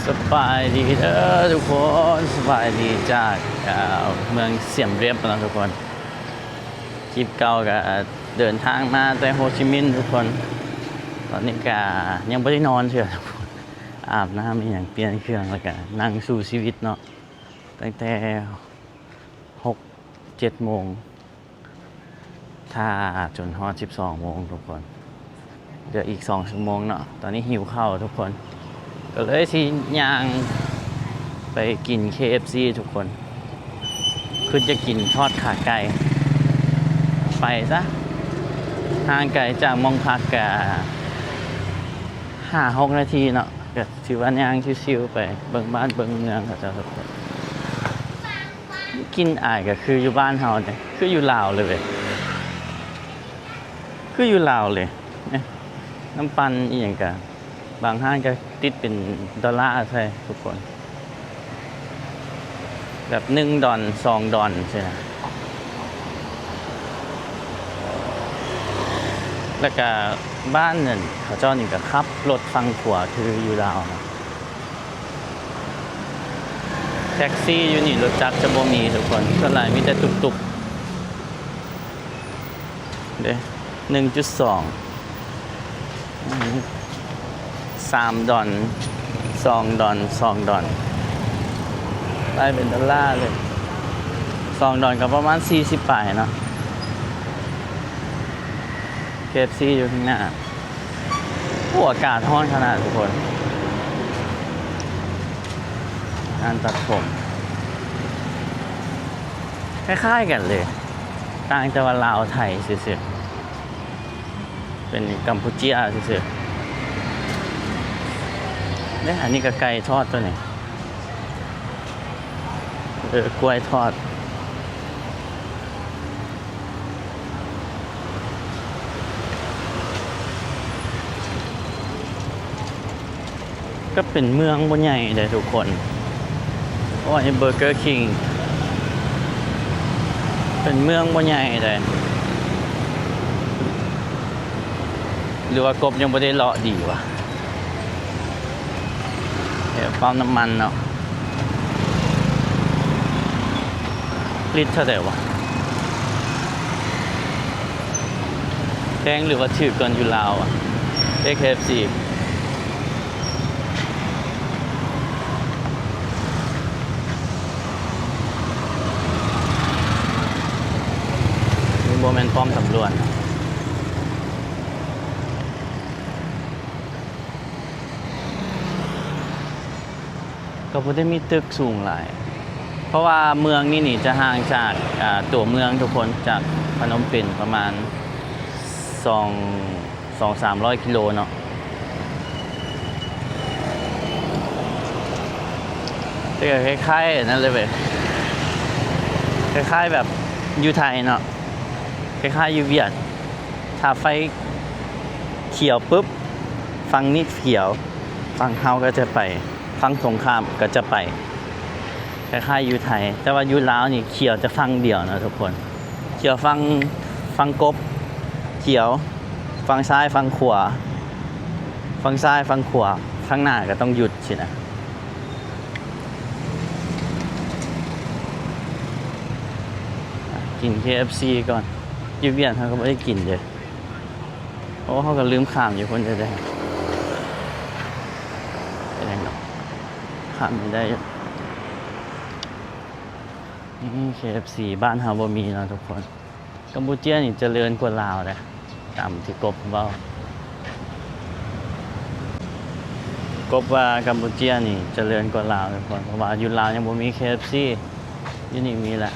ສະບາຍດີເດີທຸກຄົນ ສະບາຍດີຈາກ ເອີ ເມືອງຊຽມຣຽບເນາະທຸກຄົນ. ຄລິບເກົ່າກໍເດີນທາງມາແຕ່ໂຮຈິມິນທຸກຄົນ. ຕອນນີ້ກໍຍັງບໍ່ໄດ້ນອນເທື່ອທຸກຄົນ ອາບນ້ຳອີ່ຫຍັງ ປ່ຽນເຄື່ອງ ແລ້ວກໍນັ່ງສູ້ຊີວິດເນາະ ຕັ້ງແຕ່ ຫົກ ເຈັດໂມງ ຖ້າຈົນຮອດສິບສອງໂມງທຸກຄົນ ເຫຼືອອີກສອງຊົ່ວໂມງເນາະ. ຕອນນີ້ຫິວເຂົ້າທຸກຄົນ ກໍເລີຍຊິຍ່າງໄປກິນ ເຄເອັຟຊີ ທຸກຄົນ. ຄືຈະກິນທອດຂາໄກ່ ໄປຊະ ຫ່າງໄກຈາກໝ່ອງພັກກະຫ້າຫົກນາທີເນາະ ກໍຖືວ່າຍ່າງຊິວໆໄປເບິ່ງບ້ານເບິ່ງເມືອງເຂົາເຈົ້າທຸກຄົນ. ກິ່ນອາຍກໍຄືຢູ່ບ້ານເຮົາເດ້ ຄືຢູ່ລາວເລີຍເວີຍ ຄືຢູ່ລາວເລີຍ. ນ້ຳປັ່ນອີ່ຫຍັງກະ ບາງຮ້ານກໍຕິດເປັນດອນລາໃສ່ທຸກຄົນ ແບບໜຶ່ງດອນ ສອງດອນຊີ້ນະ. ແລ້ວກະບ້ານນັ້ນ ເຂົາເຈົ້ານີ້ກະຂັບລົດຝັ່ງຂວາຄືຢູ່ລາວນະ. ແທັກຊີຢູ່ນີ້ລົດຈັກຈະບໍ່ມີທຸກຄົນ ສ່ວນຫຼາຍມີແຕ່ຕຸກໆ ເດ້ ໜຶ່ງຈຸດສອງ ສາມດອນ ສອງດອນ ສອງດອນ ໄລ່ເປັນດອນລາເລີຍ. ສອງດອນກໍປະມານສີ່ສິບປາຍເນາະ. ເຄເອັຟຊີຢູ່ຂ້າງໜ້າ. ໂອ້ ອາກາດຮ້ອນຂະໜາດທຸກຄົນ. ຮ້ານຕັດຜົມ ຄ້າຍໆກັນເລີຍ ຕ່າງແຕ່ວ່າລາວໄທຊື່ໆ ເປັນກຳປູເຈຍຊື່ໆ ເດ້. ອັນນີ້ກໍໄກ່ທອດຕົວນີ້ ເອີ ກ້ວຍທອດ. ກໍເປັນເມືອງບໍ່ໃຫຍ່ເດ້ທຸກຄົນ. ໂອ້ຍ ເບີເກີຄິງ ເປັນເມືອງບໍ່ໃຫຍ່ເດ້ ຫຼືວ່າກົບຍັງບໍ່ໄດ້ເລາະດີວະ. ແຖວປ້ຳນ້ຳມັນເນາະ ລິດເທົ່າໃດວະ? ແພງຫຼືວ່າຖືກກວ່າຢູ່ລາວວະ? ເຄເອັຟຊີ ນີ້ບໍ່ແມ່ນປ້ອມຕຳຫຼວດນະ. ກໍບໍ່ໄດ້ມີຕຶກສູງຫຼາຍ ເພາະວ່າເມືອງນີ້ນີ້ຈະຫ່າງຈາກ ອາ ຕົວເມືອງທຸກຄົນ ຈາກພະນົມເປັນປະມານສອງ ສອງສາມຮ້ອຍກິໂລເນາະ. ແຕ່ກໍຄ້າຍໆນັ້ນເລີຍເວີຍ ຄ້າຍໆແບບຢູ່ໄທເນາະ ຄ້າຍໆຢູ່ຫວຽດ. ຖ້າໄຟຂຽວປຶບ ຝັ່ງນີ້ຂຽວ ຝັ່ງເຮົາກໍຈະໄປ ຝັ່ງຕົງຂ້າມກໍຈະໄປ ຄ້າຍໆຢູ່ໄທ. ແຕ່ວ່າຢູ່ລາວນີ້ຂຽວແຕ່ຝັ່ງດຽວນະທຸກຄົນ ຂຽວຝັ່ງ ຝັ່ງກົບຂຽວ ຝັ່ງຊ້າຍຝັ່ງຂວາ ຝັ່ງຊ້າຍຝັ່ງຂວາ ຂ້າງໜ້າກໍຕ້ອງຢຸດຊີ້ນະ. ກິນ ເຄເອັຟຊີ ກ່ອນ ຢູ່ຫວຽດເຮົາກໍບໍ່ໄດ້ກິນເດ້. ໂອ້ ເຮົາກໍລືມຂ້າມຢູ່ພຸ້ນເດ້ ເປັນຫຍັງດອກ ຂ້າມໄດ້ຢູ່. ນີ້ ເຄເອັຟຊີ ບ້ານເຮົາບໍ່ມີເນາະທຸກຄົນ. ກຳປູເຈຍນີ້ຈະເລີນກວ່າລາວເດ້ ຕາມທີ່ກົບເວົ້າ. ກົບວ່າກຳປູເຈຍນີ້ຈະເລີນກວ່າລາວທຸກຄົນ ເພາະວ່າຢູ່ລາວຍັງບໍ່ມີ ເຄເອັຟຊີ ຢູ່ນີ້ມີລະ.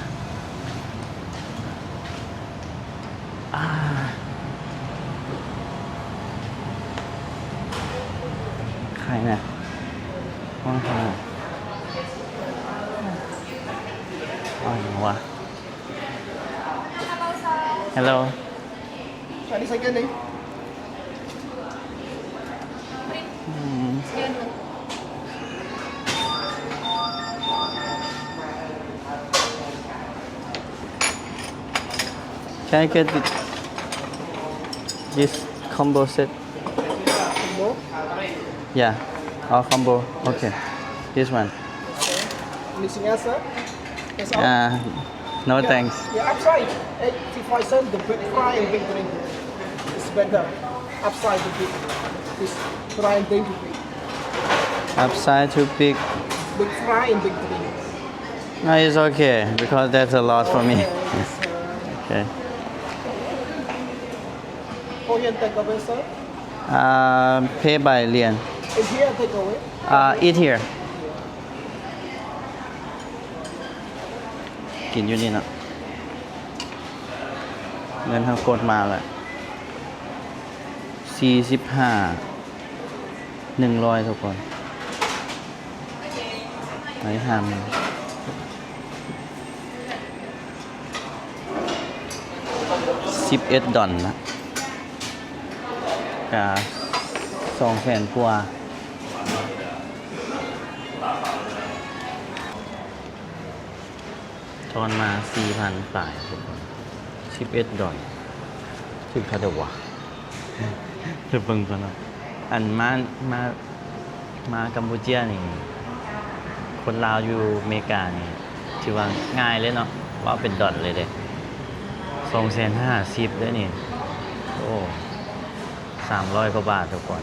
ອາ ໃຄນະ ຮ້ອນຂະໜາດ ຮ້ອນຫຍັງວະ? Hello. Chinese again, eh? ອືມ. Can I get thi-, this combo set? Combo? Yeah, all combo. Okay. This one. Anything else, sir? That's all? Uh, no, yeah, thanks. Yeah, upsize. Eh, if I send the big fry and big drink, it's better. Upsize the big, this fry and drink big. Upsize to big. Big fry and big drink. No, it's okay, because that's a lot for me. Okay, yes, sir. Okay. Korean takeaway, sir? Uh, pay by เหรียญ. Is here takeaway? Uh, eat here. ກິນຢູ່ນີ້ເນາະ. ເງິນເຮົາກົດມາແລ້ວ ສີ່ສິບຫ້າ ໜຶ່ງຮ້ອຍ ທຸກຄົນ. ໄປຫາມາ ສິບເອັດດອນນະ ກະສອງແສນກວ່າ. ທອນມາສີ່ພັນປາຍ ທຸກຄົນ. ສິບເອັດດອນ ຖືກເທົ່າໃດວະ? ໄປເບິ່ງກ່ອນເນາະ. ອັນມາ ມາ ມາກຳປູເຈຍນີ້ ຄົນລາວຢູ່ເມການີ້ ຖືວ່າງ່າຍເລີຍເນາະ ເວົ້າເປັນດອນເລີຍເດ້. ສອງແສນຫ້າສິບເດ້ນີ້. ໂອ້ ສາມຮ້ອຍກວ່າບາດ ທຸກຄົນ.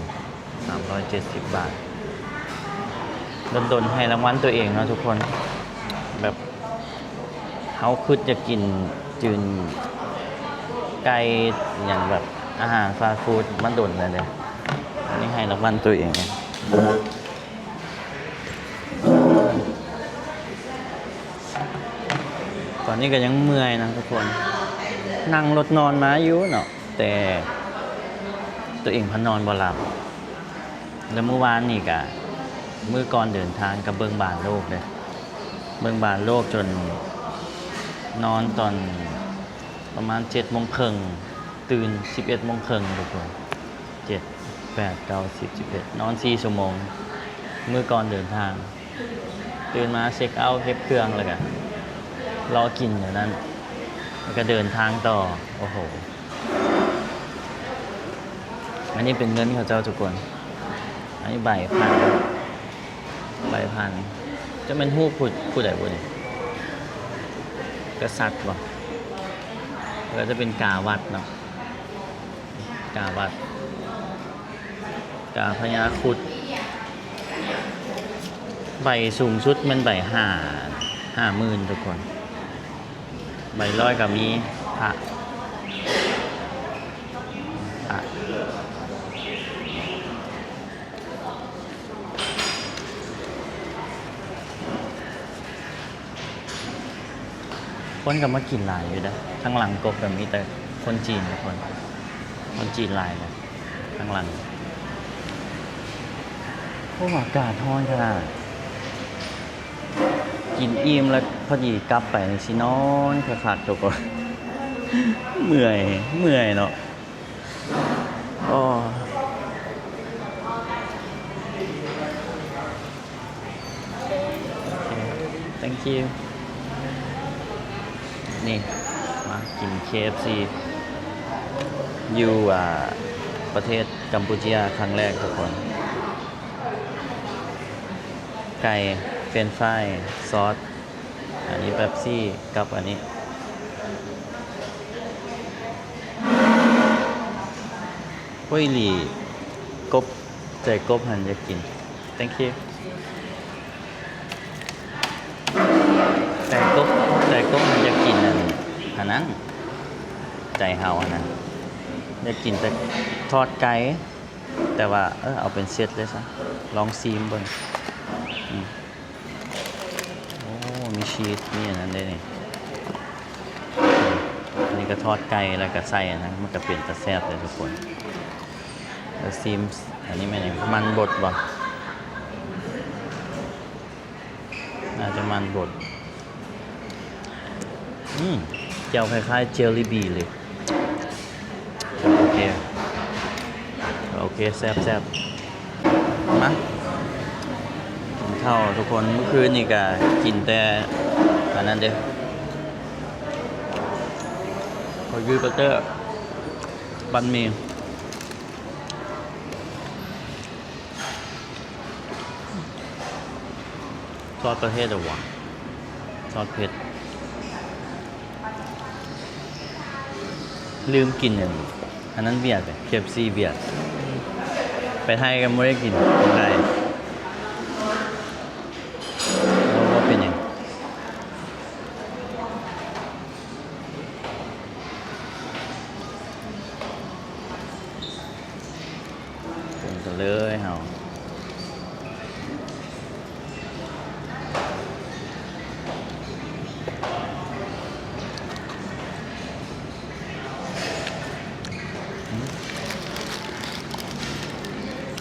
ສາມຮ້ອຍເຈັດສິບບາດ. ດົນໆ ໃຫ້ລາງວັນຕົວເອງເນາະທຸກຄົນ. ແບບເຮົາຄຶດຢາກກິນຈືນໄກ່ ຫຍັງແບບອາຫານຟາສຟູດມາດົນແລ້ວເດ້. ອັນນີ້ໃຫ້ລາງວັນຕົວເອງ. ຕອນນີ້ກໍຍັງເມື່ອຍນະທຸກຄົນ. ນັ່ງລົດນອນມາຢູ່ເນາະ. ແຕ່ຕົວເອງພັດນອນບໍ່ຫຼັບ. ແລ້ວມື້ວານນີ້ກະ ມື້ກ່ອນເດີນທາງກະເບິ່ງບານໂລກເດ້. ເບິ່ງບານໂລກຈົນນອນຕອນປະມານເຈັດໂມງເຄິ່ງ ຕື່ນສິບເອັດໂມງເຄິ່ງ ທຸກຄົນ. ເຈັດ ແປດ ເກົ້າ ສິບ ສິບເອັດ ນອນສີ່ຊົ່ວໂມງ ມື້ກ່ອນເດີນທາງ. ຕື່ນມາເຊັກເອົາເກັບເຄື່ອງ ແລ້ວກະລໍກິນແນວນັ້ນ ແລ້ວກະເດີນທາງຕໍ່. ໂອ້ໂຫ ອັນນີ້ເປັນເງິນເຂົາເຈົ້າທຸກຄົນ. ອັນນີ້ໃບພັນ ໃບພັນ. ຈະແມ່ນຮູບຜູ້ ຜູ້ໃດບຸນີ້? ກະສັດບໍ? ແລ້ວຈະເປັນກາວັດເນາະ. ກາວັດ ກາພະຍາຄຸດ. ໃບສູງສຸດແມ່ນໃບຫ້າ ຫ້າໝື່ນທຸກຄົນ. ໃບຮ້ອຍກະມີ. ພະ ພະ ຄົນກໍມາກິນຫຼາຍຢູ່ເດ້. ທາງຫຼັງກົບກໍມີແຕ່ຄົນຈີນທຸກຄົນ. ຄົນຈີນຫຼາຍເລີຍທາງຫຼັງ. ໂອ້ ອາກາດຮ້ອນຂະໜາດ. ກິນອີ່ມແລ້ວພໍດີກັບໄປນີ້ຊິນອນຄັກໆ ທຸກຄົນ. ເມື່ອຍ ເມື່ອຍເນາະ. ໂອ້ thank you. ນີ້ ມາກິນ ເຄເອັຟຊີ ຢູ່ ອ່າ ປະເທດກຳປູເຈຍຄັ້ງແລກທຸກຄົນ. ໄກ່ ເຟຣນຟາຍ ຊອດ ອັນນີ້ເປັບຊີກັບອັນນີ້. ໂອ້ຍ ອີ່ຫຼີ ກົບ ໃຈກົບຫັ້ນຢາກກິນ. Thank you. ໃຈກົບ ໃຈກົບຫັ້ນຢາກກິນອັນ ອັນນັ້ນ ໃຈເຮົາຫັ້ນນະ ຢາກກິນແຕ່ທອດໄກ່. ແຕ່ວ່າ ເອີ ເອົາເປັນເຊັດເລີຍຊະ ລອງຊີມເບິ່ງ. ອືມ ໂອ້ ມີຊີສ ມີອັນນັ້ນເດ້ນີ້. ອັນນີ້ກໍທອດໄກ່ ແລ້ວກໍໃສ່ອັນນັ້ນ ມັນກໍເປັນຕາແຊບເດ້ທຸກຄົນ. ແລ້ວຊີມ ອັນນີ້ແມ່ນຫຍັງ? ມັນບົດບໍ? ໜ້າຈະມັນບົດ. ອືມ ແຈ່ວຄ້າຍໆ ເຈລລີບີເລີຍ. ໂອເຄ ໂອເຄ ແຊບໆ. ມາກິນເຂົ້າທຸກຄົນ. ມື້ຄືນນີ້ກະກິນແຕ່ອັນນັ້ນເດ້ ຂໍຍືດບັດເຕີ ບັນໝີ່. ຊອດປະເພດໃດຫວາ? ຊອດເຜັດ. ລືມກິນອັນນີ້ ອັນນັ້ນຫວຽດເດ້ ເຄເອັຟຊີຫວຽດ. ໄປໄທກໍບໍ່ໄດ້ກິນຂອງໄທ. ບໍ່ເປັນຫຍັງ. ເບິ່ງກັນເລີຍເຮົາ.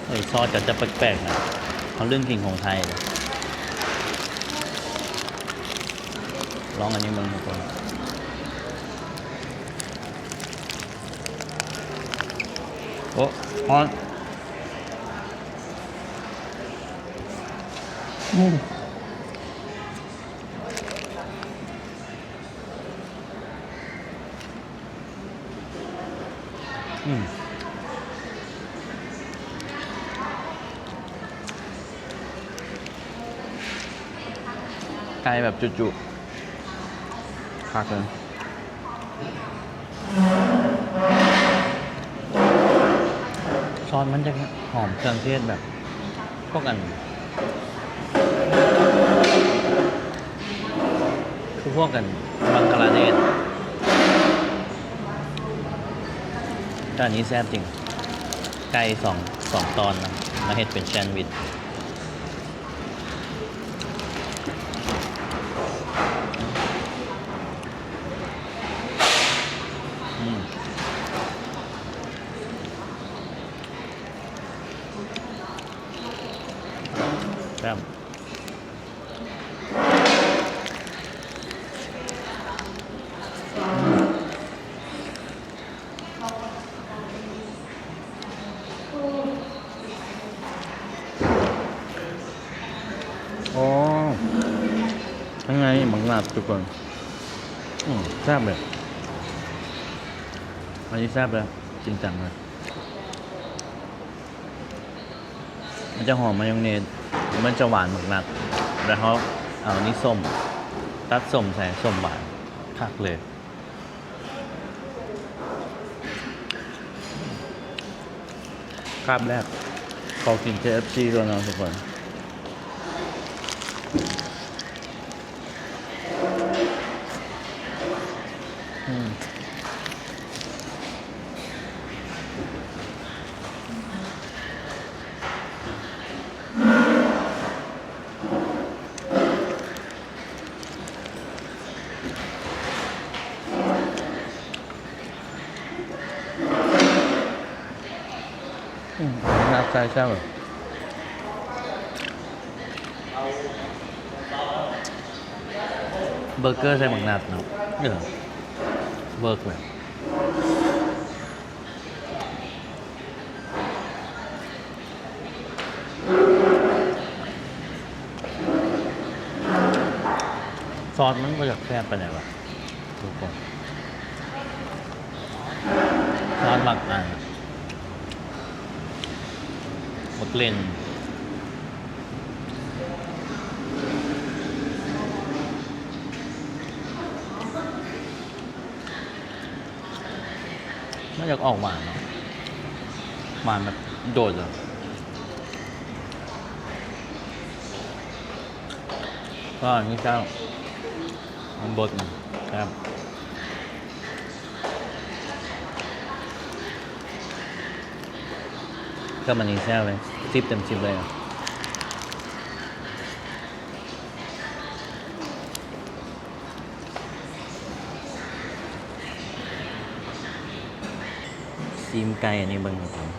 ເອີ ຊອດກໍຈະແປກໆນະ ເຮົາລືມກິນຂອງໄທ. ລອງອັນນີ້ເບິ່ງທຸກຄົນ. ໂອ້ ຮ້ອນ. ອືມ. ອືມ ໄກ່ແບບຈຸໆ ຄັກເລີຍ. ຊອດມັນຈະຫອມເຄື່ອງເທດແບບ ພວກອັນ ຄືພວກອັນບັງກະລາເດດ. ແຕ່ອັນນີ້ແຊບຈິງ ໄກ່ສອງ ສອງຕອນນະ ມາເຮັດເປັນແຊນວິດ. ອືມ ແຊບ. ອໍ ຂ້າງໃນບັກໜາດທຸກຄົນ. ອືມ ແຊບເລີຍ ອັນນີ້ແຊບເລີຍ ຈິງຈັງເລີຍ. ມັນຈະຫອມມາຍອງເນດ ມັນຈະຫວານບັກໜາດ ແລ້ວເຮົາເອົານີ້ສົ້ມ ຕັດສົ້ມໃສ່ ສົ້ມຫວານ ຄັກເລີຍ. ຄາບແລກ ຂໍກິນເຄເອັຟຊີກ່ອນເນາະທຸກຄົນ. ອືມ ອືມ ໜ້າໃສ່ແຊບເລີຍ ເບີເກີໃສ່ບັກໜາດເນາະ. ເອີ ເວີກເລີຍ. ຊອດມັນບໍ່ຢາກແຊບປານໃດຫວາ ທຸກຄົນ. ຊອດບັກ ອັນ ບັກເລັ່ນ. ມັນຢາກອອກຫວານເນາະ ຫວານແບບໂດດເລີຍ. ກໍອັນນີ້ເຈົ້າ ມັນບົດນະ ແຊບ ກໍມັນນີ້ແຊບເລີຍ ສິບເຕັມສິບເລີຍ. ຊີມໄກ່ອັນນີ້ເບິ່ງທຸກຄົນ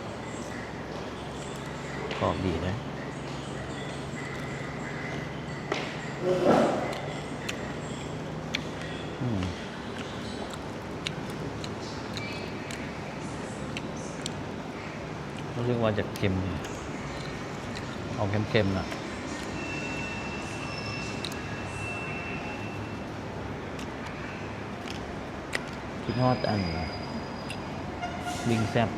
ກອບດີເດ້. ອືມ ຮູ້ສຶກວ່າຈະເຄັມ ອອກເຄັມໆນະ. ຄິດຮອດອັນ ວິງແຊັບ.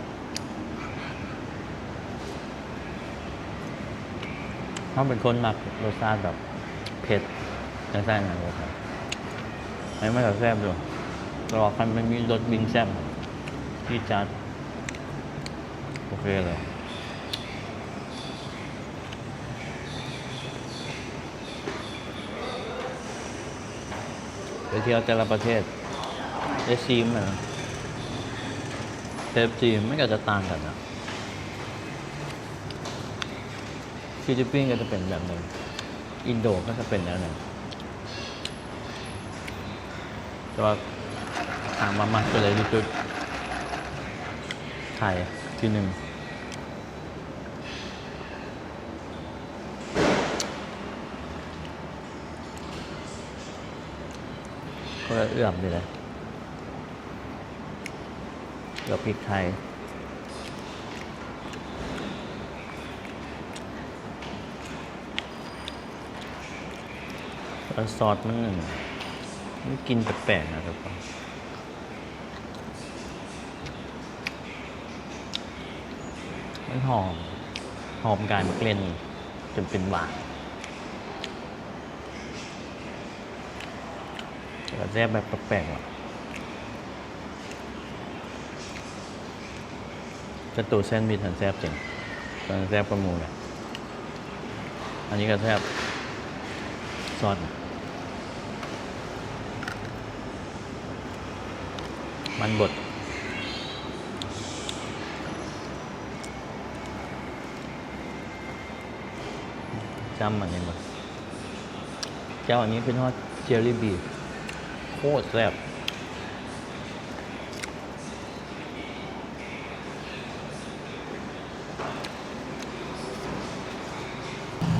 ເຮົາເປັນຄົນມັກລົດຊາດແບບ ເຜັດຈັ່ງຊັ້ນນະ ໃຫ້ມັນກໍແຊບຢູ່ ແຕ່ວ່າຄັນມັນມີລົດວິງແຊບ ຈີດຈາດ ໂອເຄເລີຍ. ໄປທ່ຽວແຕ່ລະປະເທດ ໄດ້ຊີມຫັ້ນນະ ເປັບຊີມັນກໍຈະຕ່າງກັນນະ. ຟີລິບປິນກໍຈະເປັນແບບໜຶ່ງ ອິນໂດກໍຈະເປັນແນວໜຶ່ງ ແຕ່ວ່າຖາມວ່າມັກໂຕໃດທີ່ສຸດ ໄທທີ່ໜຶ່ງ. ຄົນລະເອື້ອມນີ້ແຫຼະ ເກືອບພິກໄທ ແລ້ວຊອດມັນ ມັນກິ່ນແປກໆນະທຸກຄົນ. ມັນຫອມ ຫອມການເກລັນຈົນເປັນຫວານ ແລ້ວກໍແຊບແບບແປກໆ ແຕ່ໂຕແຊນວິດຫັ້ນແຊບຈິງ ແຊບກວ່າໝູ່ແຫຼະ. ອັນນີ້ກໍແຊບ ຊອດມັນບົດ ຈ້ຳມັນເຫັນບໍ່ ເຈົ້າ ອັນນີ້ຄືທອດເຈລລີບີ ໂຄດແຊບ.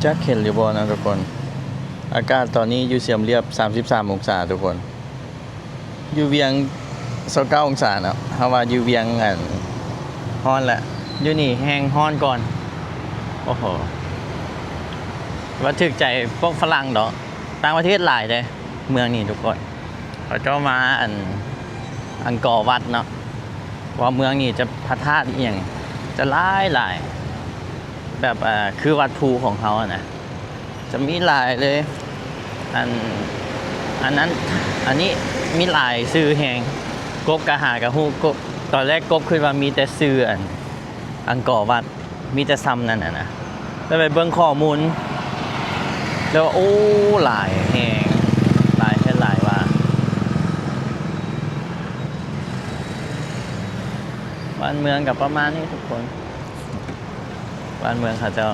ຈັກເຫັນຫຼືບໍ່ນະທຸກຄົນ ອາກາດຕອນນີ້ຢູ່ຊຽມລຽບສາມສິບສາມອົງສາທຸກຄົນ ຢູ່ວຽງຊາວເກົ້າອົງສາເນາະ ເຮົາວ່າຢູ່ວຽງ ອັນ ຮ້ອນແຫຼະ ຢູ່ນີ້ແຮ່ງຮ້ອນກ່ອນ. ໂອ້ໂຫ ວ່າຖືກໃຈພວກຝຣັ່ງດອກ ຕ່າງປະເທດຫຼາຍເດ້ເມືອງນີ້ທຸກຄົນ ເຂົາເຈົ້າມາ ອັນ ອັງກໍວັດເນາະ ເພາະວ່າເມືອງນີ້ຈະພະທາດອີ່ຫຍັງຈະຫຼາຍໆ ແບບ ເອີ ຄືວັດພູຂອງເຮົາຫັ້ນນະ ຈະມີຫຼາຍເລີຍ ອັນ ອັນນັ້ນ ອັນນີ້ມີຫຼາຍຊື່ແຮງ ກົບກໍຫາກໍຮູ້ ກົບ ຕອນແລກກົບຄິດວ່າມີແຕ່ຊື່ ອັນ ອັງກໍວັດ ມີແຕ່ຊ່ຳນັ້ນນະ ແຕ່ໄປເບິ່ງຂໍ້ມູນແລ້ວ ໂອ້ ຫຼາຍແຮງ ຫຼາຍແທ້ຫຼາຍວ່າ. ບ້ານເມືອງກໍປະມານນີ້ທຸກຄົນ ບ້ານເມືອງເຂົາເຈົ້າ.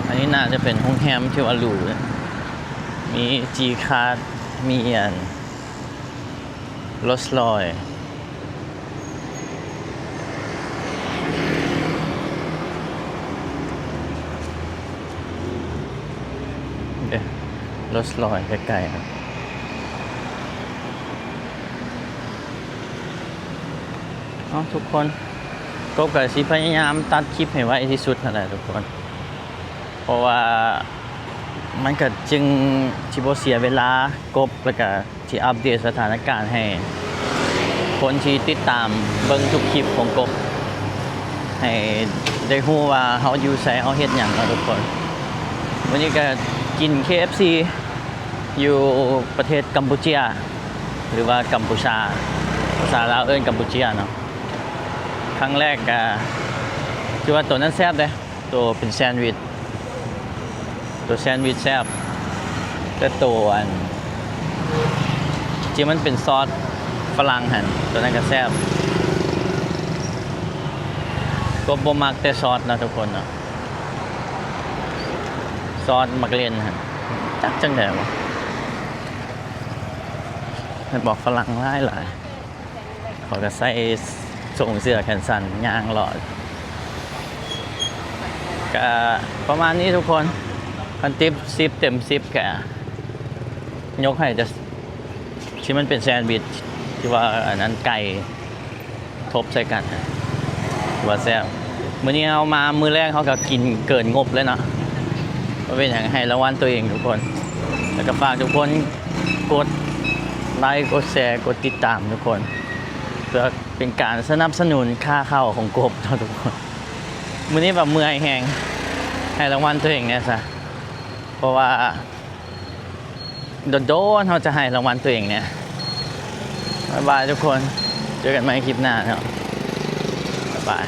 ອັນນີ້ໜ້າຈະເປັນໂຮງແຮມທີ່ວ່າຫຼູ ມີຈີຄາດ ມີອັນ ໂຣລສ໌ຣອຍ ເດ້ ໂຣລສ໌ຣອຍໃກ້ໆ ເອົາ ທຸກຄົນ ກົບກໍຊິພະຍາຍາມຕັດຄລິບໃຫ້ໄວທີ່ສຸດຫັ້ນແຫຼະທຸກຄົນ ເພາະວ່າມັນກໍຈຶ່ງຊິບໍ່ເສຍເວລາ ກົບ ແລ້ວກໍຊິອັບເດດສະຖານະການໃຫ້ຄົນທີ່ຕິດຕາມເບິ່ງທຸກຄລິບຂອງກົບ ໃຫ້ໄດ້ຮູ້ວ່າເຮົາຢູ່ໃສ ເຮົາເຮັດຫຍັງເນາະທຸກຄົນ. ມື້ນີ້ກໍກິນເຄເອັຟຊີ ຢູ່ປະເທດກຳປູເຈຍ ຫຼືວ່າກຳປູຊາ ພາສາລາວເອີ້ນກຳປູເຈຍເນາະ. ຄັ້ງແລກກໍຄືວ່າໂຕນັ້ນແຊບເດ້ ໂຕເປັນແຊນວິດ ໂຕແຊນວິດແຊບ ແຕ່ໂຕອັນທີ່ມັນເປັນຊອດຝຣັ່ງຫັ້ນ ໂຕນັ້ນກໍແຊບ. ກົບບໍ່ມັກແຕ່ຊອດເນາະທຸກຄົນເນາະ ຊອດໝາກເລັ່ນຫັ້ນ ຈັກຈັ່ງໃດວະ ແມ່ນບໍ່ ຝຣັ່ງຫຼາຍໆ. ຂ້ອຍກໍໃສ່ໂສ້ງເສື້ອແຂນສັ້ນຍ່າງເລາະ ກະປະມານນີ້ທຸກຄົນ. ຄັນຕິບສິບເຕັມສິບກະຍົກໃຫ້ແຕ່ທີ່ມັນເປັນແຊນວິດ ທີ່ວ່າອັນນັ້ນໄກ່ທົບໃສ່ກັນ ຖືວ່າແຊບ. ມື້ນີ້ເຮົາມາມື້ແລກ ເຮົາກໍກິນເກີນງົບເລີຍເນາະ ບໍ່ເປັນຫຍັງ ໃຫ້ລາງວັນໂຕເອງທຸກຄົນ. ແລ້ວກໍຝາກທຸກຄົນ ກົດໄລ ກົດແຊ ກົດຕິດຕາມທຸກຄົນ ເພື່ອເປັນການສະໜັບສະໜູນຄ່າເຂົ້າຂອງກົບເນາະທຸກຄົນ. ມື້ນີ້ວ່າເມື່ອຍແຮງ ໃຫ້ລາງວັນຕົວເອງແດ່ຊະ ເພາະວ່າ ໂດນໆ ເຮົາຈະໃຫ້ລາງວັນຕົວເອງແດ່. ບາຍບາຍທຸກຄົນ ເຈີກັນໃໝ່ຄລິບໜ້າເນາະ ບາຍບາຍ.